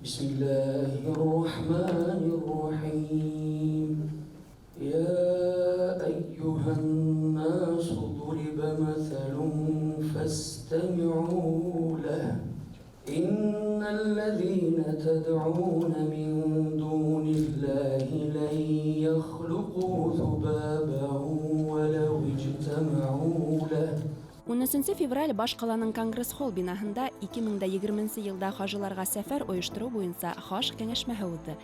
بسم الله الرحمن الرحيم. يا أيها الناس، ضرب مثل فاستمعوا له. إن الذين تدعون من دون الله لن يخلقوا ذبابا ولو اجتمعوا له. 13 февраль баш ҡаланың Конгресс-холл бинаһында 2020 йылда хажыларға сәфәр ойоштороу буйынса хаж кәңәшмәһе уҙҙы.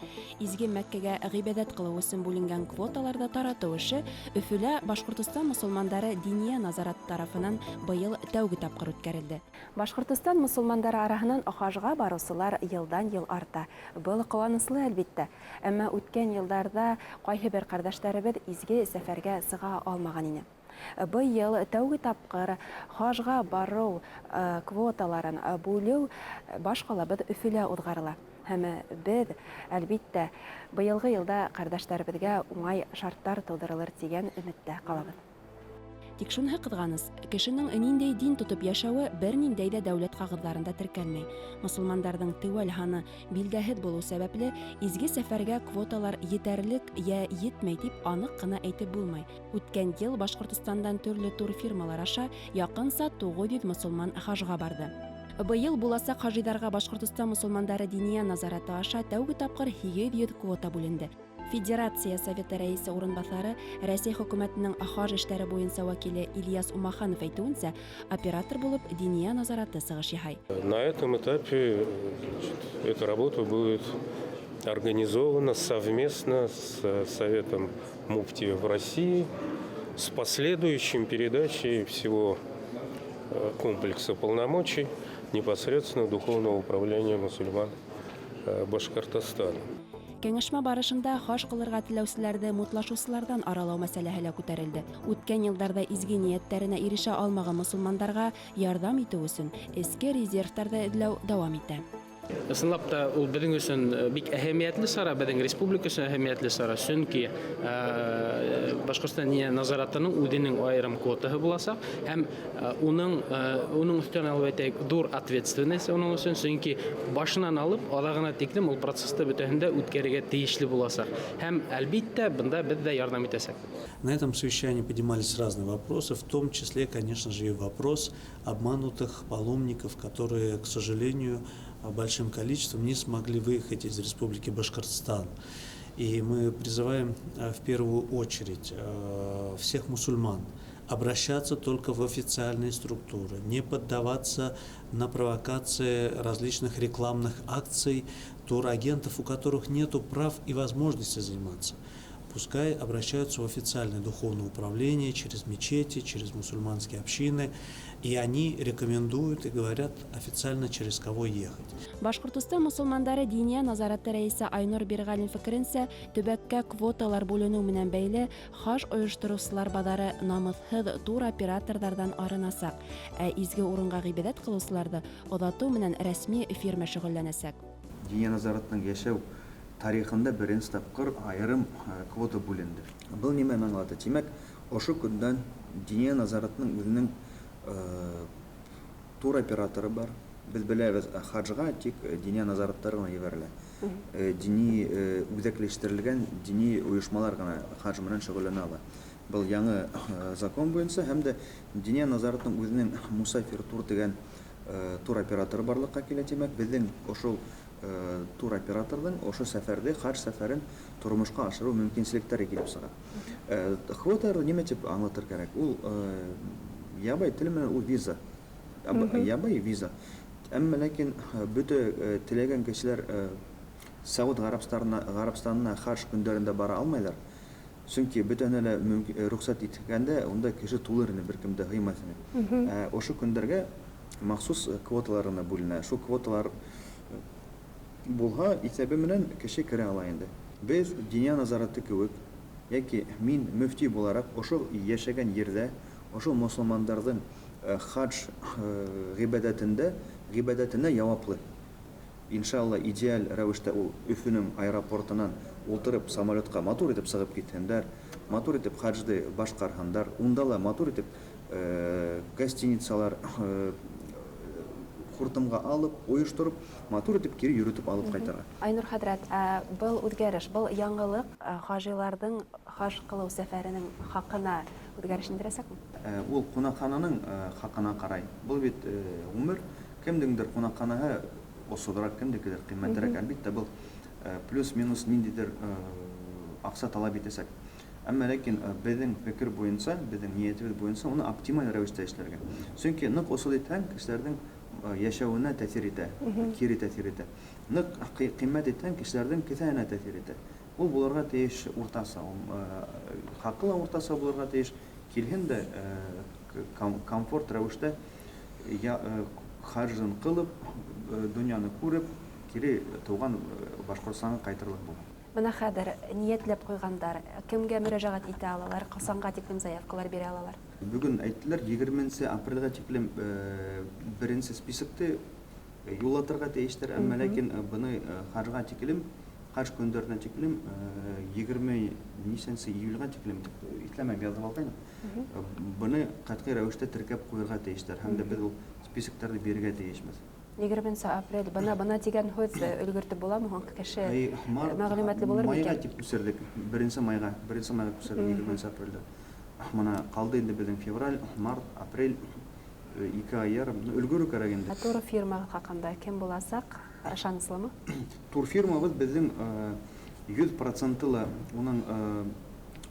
Изге Мәккәгә ғибәҙәт ҡылыу өсөн бүленгән квоталарҙы таратыу эше Өфөлә Башҡортостан мосолмандары Диниә назараты тарафынан быйыл тәүге тапҡыр үткәрелде. Башҡортостан мосолмандары араһынан хажға барыусылар йылдан-йыл арта. Был ҡыуаныслы, әлбиттә. Әммә үткән йылдарҙа ҡайһы бер ҡәрҙәштәребеҙ изге сәфәргә сыға алмаған ине. Быйыл тәүге тапҡыр хажға барыу квоталарын бүлеү баш ҡалабыҙ Өфөлә уҙғарыла. Һәм беҙ, әлбиттә, быйылғы йылда ҡәрҙәштәребеҙгә уңай шарттар тыуҙырылыр тигән өмөттә ҡалабыҙ. Тик шуныһы ҡыҙғаныс: кешенең ниндәй дин тотоп йәшәүе бер ниндәй ҙә дәүләт ҡағыҙҙарында теркәлмәй. Мосолмандарҙың теүәл һаны билдәһеҙ булыу сәбәпле, изге сәфәргә квоталар етәрлек йә етмәй тип аныҡ ҡына әйтеп булмай. Үткән йыл Башҡортостандан төрлө турфирмалар аша яҡынса 900 мосолман хажға барҙы. Быйыл буласаҡ хажиҙарға Башҡортостан мосолмандары Диниә назараты аша тәүге тапҡыр 800 квота бүленде. Федерация Советы рәйесе урынбаҫары, Рәсәй хөкүмәтенең хаж эштәре буйынса вәкиле Ильяс Умаханов әйтеүенсә, оператор булып Диниә назараты сығыш яһай. На этом этапе, значит, эта работа будет организована совместно с Советом муфтиев России с последующим передачей всего комплекса полномочий непосредственно Духовного управления мусульман Башкортостана. Кәңәшмә барышында хаж ҡылырға теләүселәрҙе мутлашыусыларҙан аралау мәсьәләһе лә күтәрелде. Үткән йылдарҙа изге ниәттәренә ирешә алмаған мосолмандарға ярҙам итеү өсөн эске резервтарҙы эҙләү дауам итә. Ысынлап та, ул беҙҙең өсөн бик әһәмиәтле сара, беҙҙең республика өсөн әһәмиәтле сара, сөнки Башҡортостан Диниә назаратының үҙенең айырым квотаһы буласаҡ һәм уның өҫтөнә алып әйтәйек, ҙур ответственность уның өсөн, сөнки башынан алып аҙағына тиклем ул процессты бөтәһен дә үткәрергә тейешле буласаҡ. Һәм әлбиттә, бында беҙ ҙә ярҙам итәсәк. На этом совещании поднимались разные вопросы, в том числе, конечно же, и вопрос обманутых паломников, которые, к сожалению, большим количеством не смогли выехать из Республики Башкортостан. И мы призываем в первую очередь всех мусульман обращаться только в официальные структуры, не поддаваться на провокации различных рекламных акций турагентов, у которых нет прав и возможности заниматься. Пускай обращаются в официальное духовное управление через мечети, через мусульманские общины, и они рекомендуют и говорят официально, через кого ехать. Башҡортостан мосолмандары Диниә назараты рәйесе Айнур Бирғәлин фекеренсә, төбәккә квоталар бүленеү менән бәйле хаж ойоштороусылар баҙары намыҫһыҙ туроператорҙарҙан арынасаҡ, ә изге урынға ғибәҙәт ҡылыусыларҙы оҙатыу менән рәсми фирма шөғөлләнәсәк. Диниә назаратының йәшәү тарихында беренсе тапҡыр айырым квота бүленде. Был нимәне аңлата? Тимәк, ошо көндән Диниә назаратының үҙенең туроператоры бар. Беҙ беләбеҙ, хаджға тик диния назараттары ғына ебәрелә. Дини үҙәкләштерелгән дини ойошмалар ғына хадж менән шөғөлләнә ала. Был яңы закон буйынса һәм дә Диниә назаратының үҙенең Мусафир тур тигән туроператоры барлыҡҡа килә, тимәк, беҙҙең ошол туроператорҙың ошо сәфәрҙе, хадж сәфәрен тормошҡа ашырыу мөмкинселектәре килеп сыға. Квоталарҙы нимә тип аңлатыр кәрәк? Ул ябай тел менән ул виза. Ябай виза. Әммә ләкин бөтә теләгән кешеләр Сауд Ғәрәбстанына хадж көндәрендә бара алмайлар. Сөнки бөтәһенә лә рөхсәт иткәндә унда кеше тулыр ине, бер кем дә һыймаҫ ине. Ошо көндәргә махсус квоталар ғына бүленә. Шул квоталар булһа, иҫәбе менән кеше керә ала инде. Беҙ Диниә назараты кеүек, йәки мин мөфти булараҡ ошо йәшәгән ерҙә, ошо мосолмандарҙың хадж ғибәҙәтенә яуаплы. Иншалла, идеаль рәүештә ул Өфөнөң аэропортынан ултырып самолетҡа матур итеп сығып китһендәр, матур итеп хаджды башҡарһындар, унда ла матур итеп гостиницалар, Хуртымға алып, ойоштороп, матур итеп кире йөрөтөп алып ҡайтырға. Айнур хәҙрәт, ә был үҙгәреш, был яңылыҡ хажиларҙың хаж ҡылыу сәфәренең хаҡына үҙгәреш индерәсәкме? Ул ҡунаҡхананың хаҡына ҡарай. Был бит ғүмер, кемдеңдер ҡунаҡханаһы осһоҙораҡ, кемдекелер ҡиммәтерәк. Әлбиттә, был плюс-минус ниндәйҙер аҡса талап итәсәк. Әммә ләкин беҙҙең фекер буйынса, беҙҙең ниәтебеҙ буйынса уны оптималь рәүештә эшләргә. Сөнки ныҡ осһоҙ итһәң, кешеләрҙең йәшәүенә тәьҫир итә, кире тәьҫир итә. Ныҡ ҡиммәт итһәң, кешеләрҙең кеҫәһенә тәьҫир итә. Ул булырға тейеш уртаса, хаҡы ла уртаса булырға тейеш. Килһен дә комфорт рәүештә хажын ҡылып, донъяны күреп, кире тыуған Башҡортостанға ҡайтырлыҡ булһын. Бына хәҙер ниәтләп ҡуйғандар, кемгә мөрәжәғәт итә алалар, ҡасанға тиклем заявкалар бирә алалар? Бөгөн әйттеләр, 20 апрелгә тиклем беренсе списокты юллатырға тейештәр, әммә ләкин быны хажға тиклем, хаж көндәренә тиклем, 20 нисәнсе июльгә тиклем, иҫләмәйем, яҙып алғайным. Быны ҡәтғи рәүештә теркәп ҡуйырға тейештәр һәм дә беҙ ул списоктарҙы бирергә тейешбеҙ. 20 апрель, бына тигән һүҙ, өлгөртөп буламы һуң кеше? Әй, март, мәғлүмәтле булыр майға микән? Тип күсерҙек, 1 майға күсерҙек 20 апрелдә. Бына ҡалды инде беҙҙең февраль, март, апрель, 2 ай ярым. Өлгөрөү кәрәк инде. Турфирма хаҡында, кем буласаҡ, ышаныслымы? Турфирмабыҙ беҙҙең 100 проценты ла уның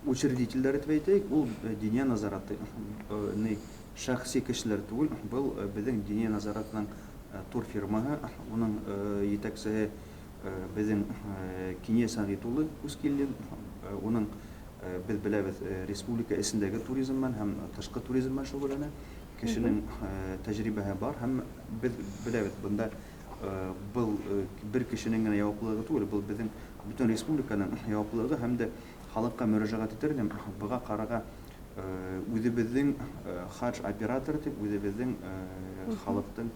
учредительдәре тип әйтәйек, ул Диния назараты, ни шәхси кешеләр түгел, был беҙҙең Диния назаратының турфирмаһы, уның етәксеһе беҙҙең Кинйә Сәғит улы Ускилдин, уның беҙ беләбеҙ, республика эсендәге туризм менән һәм тышҡы туризм менән шөғөлләнә. Кешенең тәжрибәһе бар һәм беҙ беләбеҙ, бында был бер кешенең генә яуаплылығы түгел, был беҙҙең бөтөн республиканың яуаплылығы һәм дә халыҡҡа мөрәжәғәт итер инем, быға ҡарарға үҙебеҙҙең хадж операторы тип, үҙебеҙҙең халыҡтың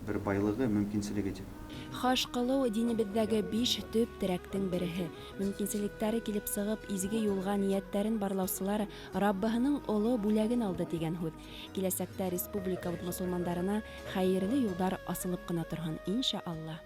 бер байлығы, мөмкинселеге тип. Хаж ҡылыу динебеҙҙәге биш төп терәктең береһе. Мөмкинселектәре килеп сығып, изге юлға ниәттәрен барлаусылар Раббыһының оло бүләген алды тигән һүҙ. Киләсәктә республикабыҙ мосолмандарына хәйерле юлдар асылып ҡына торһон, иншалла.